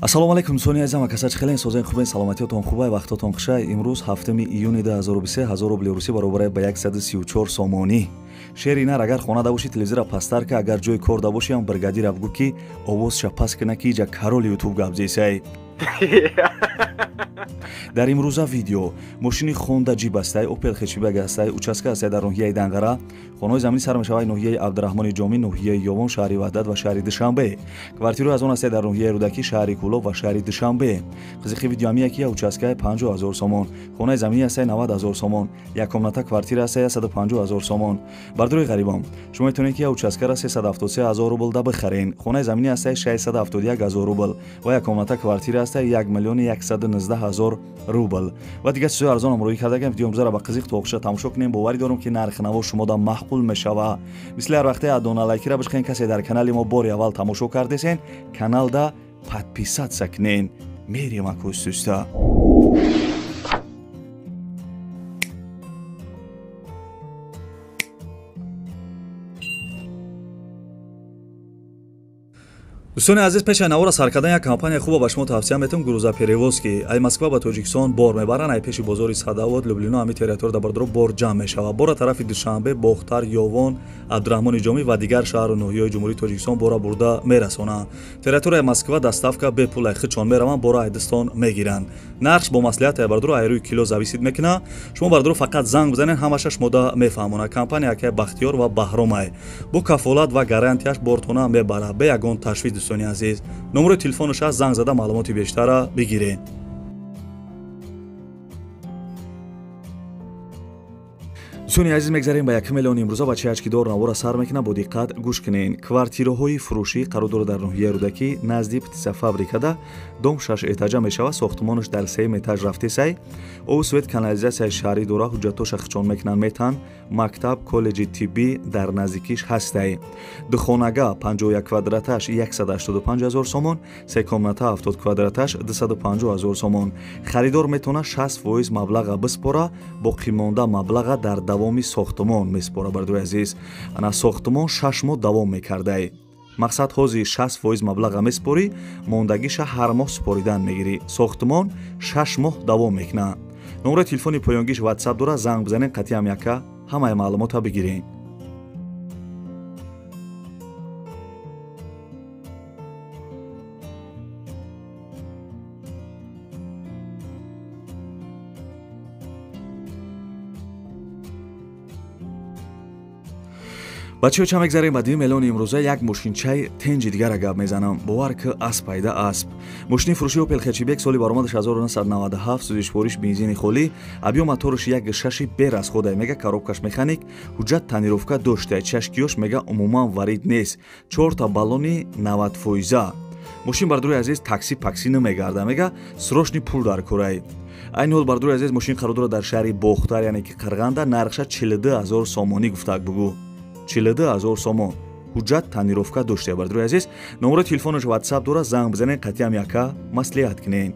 Ассалому алайкум дӯстони азизам, акасач хелен созен хубен, саломатиётон хубай, вақтотон хушай. Имрӯз 7 июни 2023 1000 рубли русӣ баробар ба 134 сомонӣ. Шери нар, агар хонада бошӣ телевизора пасттар ка, агар ҷои кор да бошӣ ҳам бригадира бигӯ ки овозша паст кина ки иҷа кароли ютуб гап зесай. Дар имрӯза видео мошини Honda Jeep астай, Opel Hatchback астай, участка астай дар ноҳияи Данғара. Хонаҳои заминӣ сар мешавад ноҳияи Абдураҳмони Ҷомӣ, ноҳияи Ёвон, шаҳри Ваҳдат ва шаҳри Душанбе. Квартираҳои аз он астай дар ноҳияи Рӯдакӣ, шаҳри Кӯлоб ва шаҳри Душанбе. Қизиқи видео ҳамия ки участкаи 50 0 сомон, хонаи заминӣ астай 90 0 сомон, як комната квартира астай 150 0 сомон. Бардорои ғарибон, шумо метавонед ки участкаро 373 0 рубл да бихарен. Хонаи заминӣ астай 671 0 рубл ва як комната квартира астай 1 119 0 рубл. Ва дигар чизҳои арзон ҳам рӯй кардагам. Видео имрӯзаро ба қизиқ то охиша тамошо кунем. Боварӣ дорам ки нархи наво шумода маъқул мешава. Мисли ҳар вақте адона лайкира бишхен, касе дар канали мо бори аввал тамошо кардесен, каналда подписаться кунен. Мерем акӯстуста. Дӯстони азиз, пеш аз навора сар кардан як компания хуба ба шумо тавсия метавам, Грузоперевозки. Ай Москва ба Тоҷикистон бор мебаранд, ай пеши бозори Садовод, Люблино, ҳами территория дар бардоро бор ҷамъ мешавад. Бора тарафи Душанбе, Бохтар, Ёвон, Абдураҳмони Ҷомӣ ва дигар шаҳру ноҳияҳои Ҷумҳурии Тоҷикистон бора бурда мерасонанд. Территорияи Москва доставка бепул, ай худшон мераванд, бора ай дастон мегиранд. Нархш бо маслиҳат ай бардоро ай рӯи кило зависит мекунад. Шумо бардоро фақат занг бизанед, ҳамаша шумода мефаҳмонад. Компания акай Бахтиёр ва Баҳромай бо кафолат ва гарантияш бортона мебарад, бе ягон ташвиш. Дӯстони азиз, номерои телефонаш аст, занг зада маълумоти бештара бигиред. Дӯстони азиз, мегзарем ба 1 миллион имрӯза. Бачааш ки дор навора сар мекунад, бо диққат гӯш кунед. Квартираҳои фурӯшӣ қарор дорад дар ноҳияи Рӯдакӣ, назди птицафабрикада, дом 6 этажа мешавад, сохтмонаш дар 3 этаж рафтесай. Обу свет, канализатсияи шаҳрӣ дора, ҳуҷҷатҳоша хичон мекунанд, метан. Мактаб, коллеҷи тиббӣ дар наздикиш ҳастай. Духонага 51 квадраташ 185 0 сомон, се комната 70 квадраташ 250 0 сомон. Харидор метавонад 60% маблаға биспора, боқимонда маблаға дар давоми сохтмон меспора. Бардои азиз, ана сохтмон 6 моҳ давом мекардай. Мақсад ҳозир 60% маблаға меспорӣ, мондагиша ҳар моҳ супоридан мегирӣ. Сохтмон 6 моҳ давом мекунад. Номерои телефони поёнгиш WhatsApp дора, занг бизанед, қатъиам яка ҳамаи маълумота бигиред. Бачаҳо, ча мегзарем ба 2 миллион имрӯза. Як мошинчаи тенҷи дигара гап мезанам. Бовар ки асп пайда асп. Мошини фурӯши Opel Hatchback соли баромадаш 1997, сӯзишвориш бензини холӣ, объём мотораш 1.6 берасходай, мега коробкаш механик, ҳуҷҷат тонировка дошта, чашкиёш мега умуман варид нест, 4 баллони 90%. Мошин бардорои азиз такси пакси намегарда, мега срочный пул дар курай. Айни ҳол бардорои азиз мошин қарор дорад дар шаҳри Бохтар, яъне ки Қарғанда, нархша 42 0 сомонӣ гуфтак бугӯ. 42 0 сомон. Ҳуҷҷат тонировка дошта. Бардорои азиз, номерои телефонаш WhatsApp дора, занг бизанед, қатъиам яка маслиҳат кунед.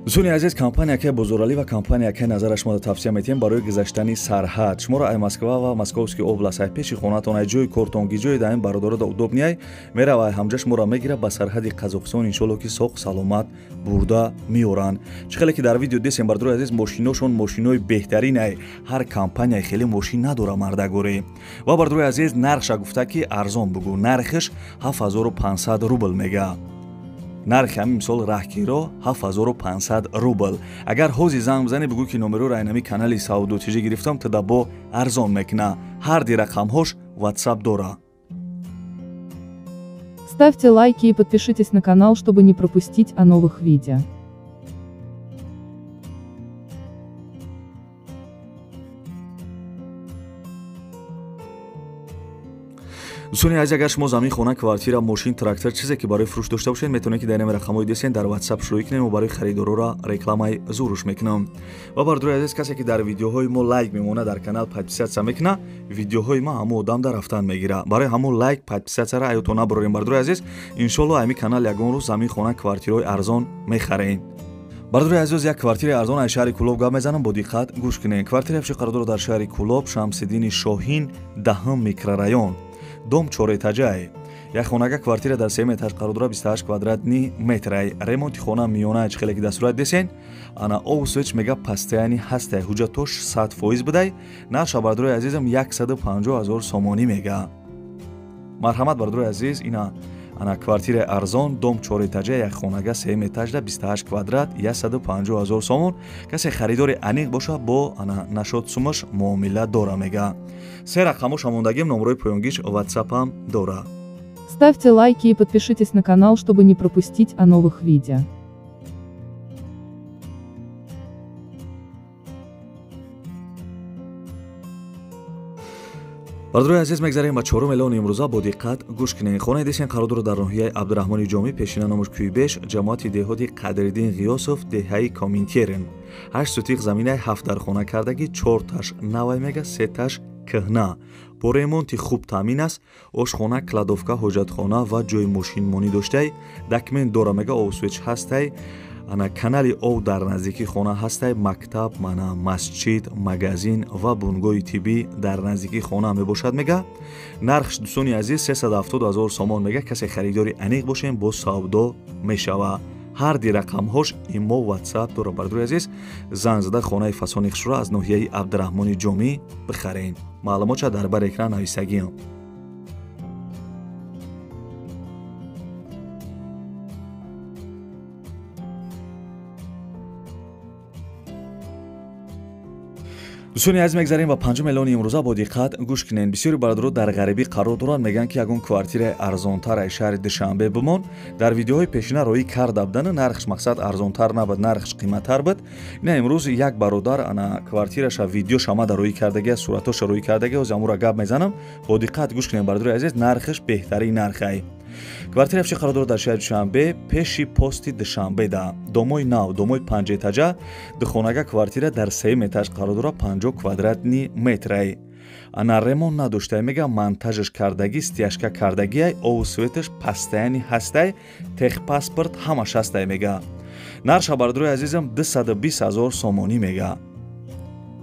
Дӯстони азиз, компания ки Бозоралӣ ва компания ки назара шумо тавсия метиҳем барои гузаштани сарҳад. Шуморо ай Москва ва Московский област, ай пеши хонатон, ай ҷои кортон, ҷои даим бародарода удобный мерава, ай ҳамҷа шуморо мегира ба сарҳади Қазоқистон, иншолло ки соқ саломат бурда меоранд. Чӣ хеле ки дар видео десем, бардорои азиз, мошиношон мошинои беҳтарин, ай ҳар компания хеле мошин надора мардагорӣ. Ва бардорои азиз, нархша гуфта ки арзон бугӯ, нархиш 7500 рубл мега. Нархи ҳамин мисол раҳкиро 7500 рубл. Агар ҳозир занг бизанӣ, бигӯ ки номероро айнами канали Савдо ТЖ гирифтам, тада бо арзон мекуна. Ҳар ди рақамҳош WhatsApp дора. Ставьте лайки и подпишитесь на канал, чтобы не пропустить о новых видео. Дӯстони азиз, агар шумо замин, хона, квартира, мошин, трактор, чизе ки барои фурӯш дошта бошед, метавонед ки дар ин рақамҳои десен дар WhatsApp шурӯъ кунед, мо барои харидорора рекламаи зуруш мекунам. Ва бардорои азиз, касе ки дар видеоҳои мо лайк мемонад, дар канал подписаться мекунад, видеоҳои ма ҳамон одам дар рафтан мегирад. Барои ҳамон лайк, подписаться ра аётон набарорем. Бардорои азиз, иншоалло ҳамин канал ягон рӯз замин, хона, квартираҳои арзон мехарем. Бардорои азиз, як квартираи арзон аз шаҳри Кӯлоб гап мезанам, бо диққат гӯш кунед. Квартираи афши қарор дорад дар шаҳри Кӯлоб, Шамсиддини Шоҳин, 10 микрорайон, дом 4 этажае. Як хонага квартира дар 3 этаж қарор дорад, 28 квадратный метрай. Ремонти хона миёна, чӣ хеле ки дар сурат десен. Ана обу свет мега постоянный ҳастай, ҳуҷҷатош 100% будай. Нарша, бардорои азизам, 150 000 сомонӣ мега. Марҳамат, бардорои азиз, ина ана квартираи арзон, дом 4 этажа, як хонага сеюм этажда, 28 квадрат, 150 000 сомон. Касе харидори аниқ боша, бо ана нашод сумаш муомила дора мега. Се рақамоша мондагим, номерои поёнгиш ватсапам дора. Ставьте лайки и подпишитесь на канал, чтобы не пропустить о новых видео. Бардорои азиз, мегзарем ба чорум эълони имрӯза, бо диққат гӯш кунед. Хонаи десен қарор дорад дар ноҳияи Абдураҳмони Ҷомӣ, пешина номаш Кӯйбеш, ҷамоати деҳоти Қадриддин Ғиёсов, деҳаи Коминтерн. 8 сутиқ заминаи, ҳафт дар хона кардагӣ, чорташ навай мега, сеташ кӯҳна, бо ремонти хуб таъмин аст. Ошхона, кладовка, ҳоҷатхона ва ҷои мошинмонӣ доштай. Документ дора мега, обу свет ҳастай, ана канали об дар наздикии хона ҳастай. Мактаб, мана масҷид, магазин ва бунгоҳи тиббӣ дар наздикии хона мебошад мега. Нархш, дӯстони азиз, 370 000 сомон мега. Касе харидори аниқ бошем, бо савдо мешава. Ҳар ди рақамҳош имо, ватсап дора. Бардори азиз, занг зада хонаи фасони хушро аз ноҳияи Абдураҳмони Ҷомӣ бихарен. Маълумотша дар бар экран нависагиам. Дӯстони азиз, мегзарем ба панҷум эълони имрӯза, бо диққат гӯш кунед. Бисёри бародаро дар ғарибӣ қарор доранд, мегӯянд ки ягон квартираи арзонтар аз шаҳри Душанбе бимон. Дар видеоҳои пешина роӣ карда буданд, нархш мақсад арзонтар набуд, нархш қиматтар буд. Ина имрӯз як бародар ана квартираша видеош омада роӣ кардагия, суратоша роӣ кардагия. Ҳозир амура гап мезанам, бо диққат гӯш кунед, бародарои азиз. Нархш беҳтарин нархай. Квартира афши қарор дорад дар шаҳри Душанбе, пеши пости Душанбеда, домои нав, домои панҷэтажа, духонага квартира дар сеюм этаж қарор дорад, 50 квадратный метрай. Ана ремонт надоштай мега, монтажаш кардагӣ, стяжка кардагиай, обу светаш постоянный ҳастай, техпаспорт ҳамаш ҳастай мега. Нарша, бародарои азизам, 220 000 сомонӣ мега.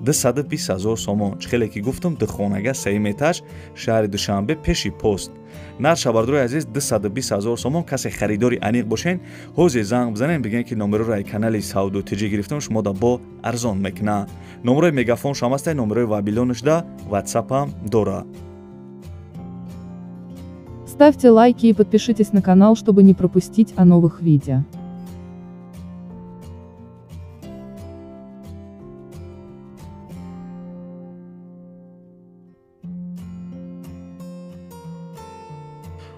220 000 сомон. Чӣ хеле ки гуфтам, духонага сеюм этаж, шаҳри Душанбе, пеши пост. Нарша, бародарои азиз, 220 000 сомон. Касе харидори аниқ бошен, ҳозир занг бизанем, бигӯем ки номероро ай канали Савдо ТЖ гирифтам, шумо да бо арзон мекуна. Номерои мегафон шам ҳастай, номерои вабилонашда ватсапам дора. Ставьте лайки и подпишитесь на канал, чтобы не пропустить о новых видео.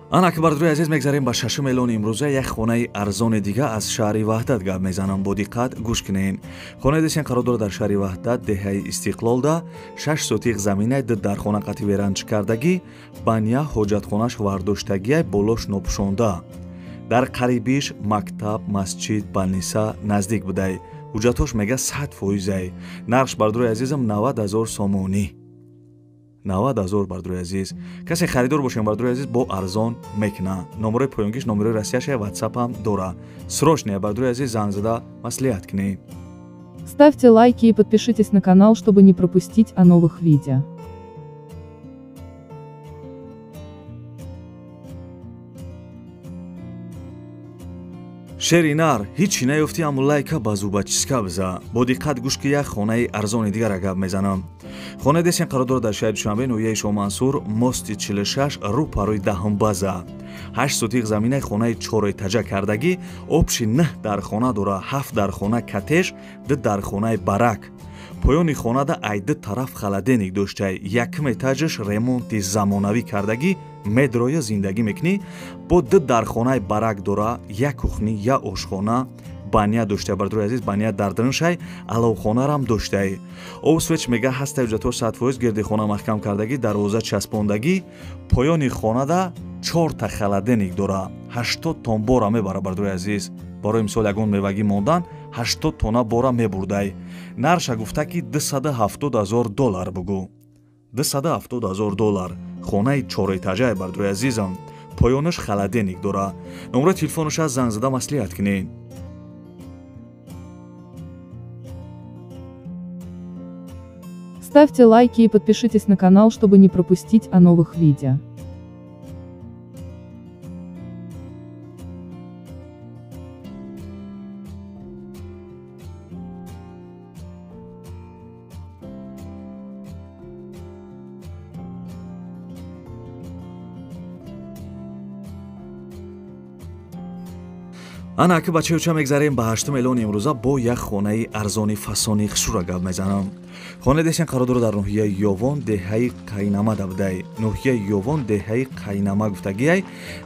Ана ки, бардорои азиз, мегзарем ба шашум эълони имрӯза. Як хонаи арзони дига аз шаҳри Ваҳдат гап мезанам, бо диққат гӯш кунед. Хонаи десен қарор дорад дар шаҳри Ваҳдат, деҳаи Истиқлолда, 6 сотиқ заминай, ду дархона қати веранчи кардагӣ, баня, ҳоҷатхонаш вардоштагиай, болош нопӯшонда. Дар қарибиш мактаб, масҷид, больница наздик будай. Ҳуҷҷатош мега 100%-ай. Нархш, бардорои азизам, 90 000 сомонӣ. 90 000, бардорои азиз. Касе харидор бошем, бардорои азиз, бо арзон мекуна. Номерои поёнгиш номерои Россияша, ватсапам дора. Срочно, бардорои азиз, занг зада маслиҳат кунед. Ставьте лайки и подпишитесь на канал, чтобы не пропустить о новых видео. Шери нар, ҳичи наёфтӣ, аммо лайка ба зубочистка биза. Бо диққат гӯш ки, як хонаи арзони дигара гап мезанам. Хонаи десен қарор дорад дар шаҳри Душанбе, ноҳияи Шоҳмансур, мости 46, рӯ парои даҳумбаза. 8 сотиқ заминаи, хонаи чорэтажа кардагӣ, общий нӯҳ дархона дора, ҳафт дархона коттедж, ду дархонаи барак. Поёни хонада ай ду тараф холодильник доштай. Якум этажаш ремонти замонавӣ кардагӣ, медроя зиндагӣ мекунӣ. Бо ду дархонаи барак дора, як кухня, як ошхона, Баня доштай, бардори азиз, баня дар даруншай, аловхонарам доштай. Об свеч мега ҳастай, ҳуҷҷатҳо 100%, гирди хона маҳкам кардагӣ, дарвоза часпондагӣ, поёни хонада 4та холодильник дора, 80 тон бора мебара, бардори азиз. Барои мисол ягон мевагӣ мондан 80 тона бора мебурдай. Нарша гуфта ки 270 000 доллар бугӯ. 270 000 доллар. Хонаи чорэтажае, бардори азизам. Поёнаш холодильник дора. Номраи телефонаш занг зада маслиҳат кунед. Ставьте лайки и подпишитесь на канал, чтобы не пропустить о новых видео. Ана аки бачаюча мегзарем ба ҳаштум эълони имрӯза. Бо як хонаи арзони фасони хушрура гап мезанам. Хонаи десен қарор дорад дар ноҳияи Ёвон, деҳаи Қайнама давдай. Ноҳияи Ёвон, деҳаи Қайнама гуфтагиай.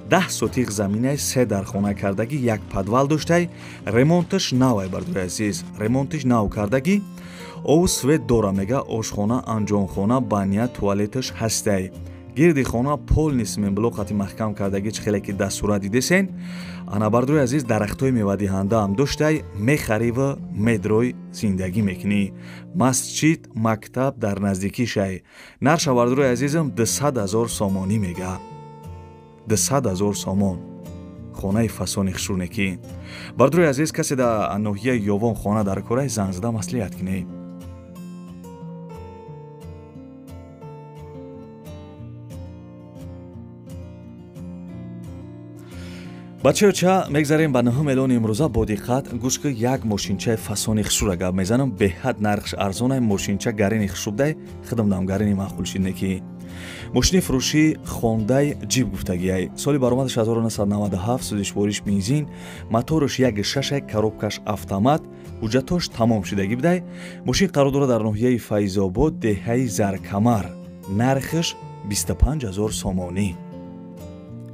10 сотих заминай, се дар хона кардагӣ, як подвал доштай, ремонташ навай, бардори азиз, ремонташ нав кардагӣ. Обу свет дора мега, ошхона, анҷомхона, баня, туалеташ ҳастай. Гирди хона полный цементблок қати маҳкам кардагӣ, чӣ хеле ки дар сурат дидесен. Ана, бардори азиз, дарахтҳои мевадиҳандаам доштай. Мехариву медрой зиндагӣ мекунӣ. Масҷид, мактаб дар наздикишай. Нарша, бардори азизам, 200 000 сомонӣ мега. 200 000 сомон. Хонаи фасони хушрунекӣ, бардори азиз. Касе дар ноҳияи Ёвон хона дар корай, занг зада маслиҳат кунед. Бачаюча мегзарем ба нӯҳум эълони имрӯза. Бо диққат гӯш ки, як мошинчаи фасони хушрура гап мезанам. Беҳад нархш арзонай, мошинча гарини хушрубдай, хидмдам гарини маъқул шиднекӣ. Мошини фурӯшӣ Хондай Ҷип гуфтагиай. Соли баромадаш 1997, сӯзишвориш бензин, мотораш 1,6, коробкаш автомат, ҳуҷҷатош тамом шудагӣ будай. Мошин қарор дорад дар ноҳияи Файзобод, деҳаи Заркамар. Нархаш 25 000 сомонӣ.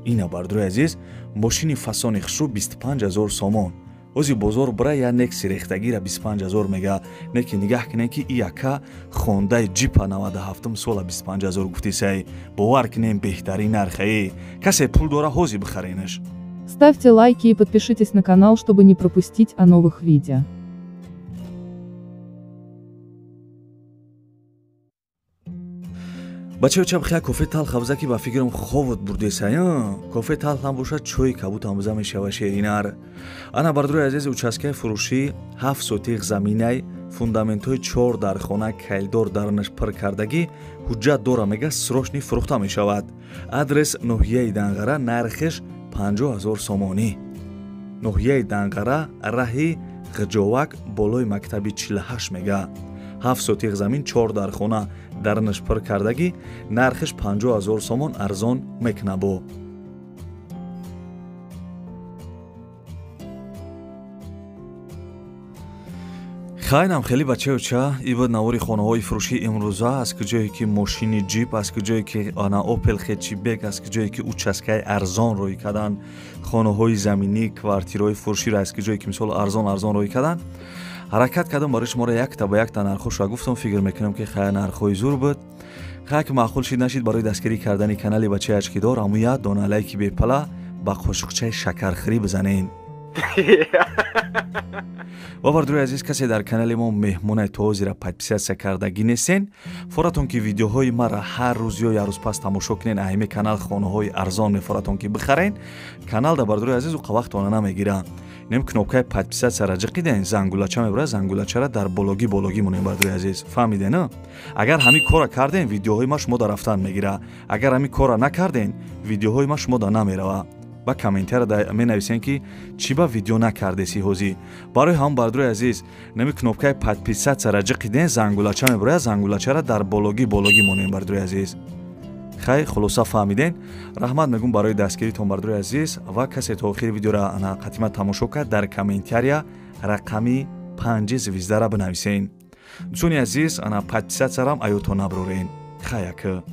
Ина, бардори азиз, мошини фасони хушрӯ 25 000 сомон. Ози бозор бира, я Некси рехтагира 25 000 мега. Неки нигаҳ кунем, ки и яка Хондай Ҷипа 97 сола 25 000 гуфтисай. Бовар кунем, беҳтарин нархае. Касе пул дора, ҳози бихаренаш. Ставьте лайки и подпишитесь на канал, чтобы не пропустить о новых видео. Бачаюча, бихя кофе талха биза, ки ба фикрам ховот бурдесай. Кофе талхам бошад, чои кабутам биза, мешава шеринар. Ана, бардори азиз, участкаи фурӯшӣ 7 сотих заминай, фундаментҳои чор дар хона, кайлдор дарнаш пир кардагӣ, ҳуҷҷат дора мега, срочный фурӯхта мешавад. Адрес ноҳияи Данғара, нархиш 50 000 сомонӣ. Ноҳияи Данғара, раҳи Ғиҷовак, болои мактаби 48 мега. 7 сотих замин, чор дар хона, дарнаш пир кардагӣ, нархиш 50 000 сомон, арзон мекунабо. Хайнам хеле, бачаюча, ибад навори хонаҳои фурӯшии имрӯза, аз куҷое ки мошини Ҷип, аз куҷое ки ана Опел хэтчбек, аз куҷое ки участкаи арзон рӯй кардан, хонаҳои заминӣ, квартираҳои фурӯширо аз куҷое ки мисол арзон арзон рӯй кардан, ҳаракат кардам барои шуморо якта ба якта нархҳошро гуфтам. Фикр мекунам, ки хая нархҳои зур буд. Хая ки маъқул шид нашид, барои дастгирӣ кардани канали бачаи ачкидор ҳамун як дона лайки бепала ба қошуқчаи шакархӯрӣ бизанед. Ва, бардори азиз, касе дар канали мо меҳмонай, то ҳозира подписаться кардагӣ нестен, форатон ки видеоҳои маро ҳар рӯз ё як рӯз пас тамошо кунен, аҳими канал хонаҳои арзон мефоратон ки бихарен. Канал да, бардори азиз, уқа вақтона намегира. Нем кнопкаи подписаться ра ҷиқиден, зангулача мебурад, зангулачара дар бологӣ бологӣ монем, бардори азиз, фаҳмиден? Агар ҳамин корра карден, видеоҳои ма шумо да рафтан мегира. Агар ҳамин корра накарден, видеоҳои ма шумо да намерава. Ба комментария менависем, ки чӣ ба видео накардеси ҳозӣ. Барои ҳамон, бардори азиз, нами кнопкаи подписаться ра ҷиқиден, зангулача мебурад, зангулачара дар бологӣ бологӣ монем, бардори азиз. Хай, хулоса фаҳмиден. Раҳмат мегӯм барои дастгиритон, бардори азиз. Ва касе то охири видеора қатима тамошо кард, дар комментария рақами панҷи звездара бинависен. Дӯстони азиз, ана подписаться рам аётон наброрен. Хаяка.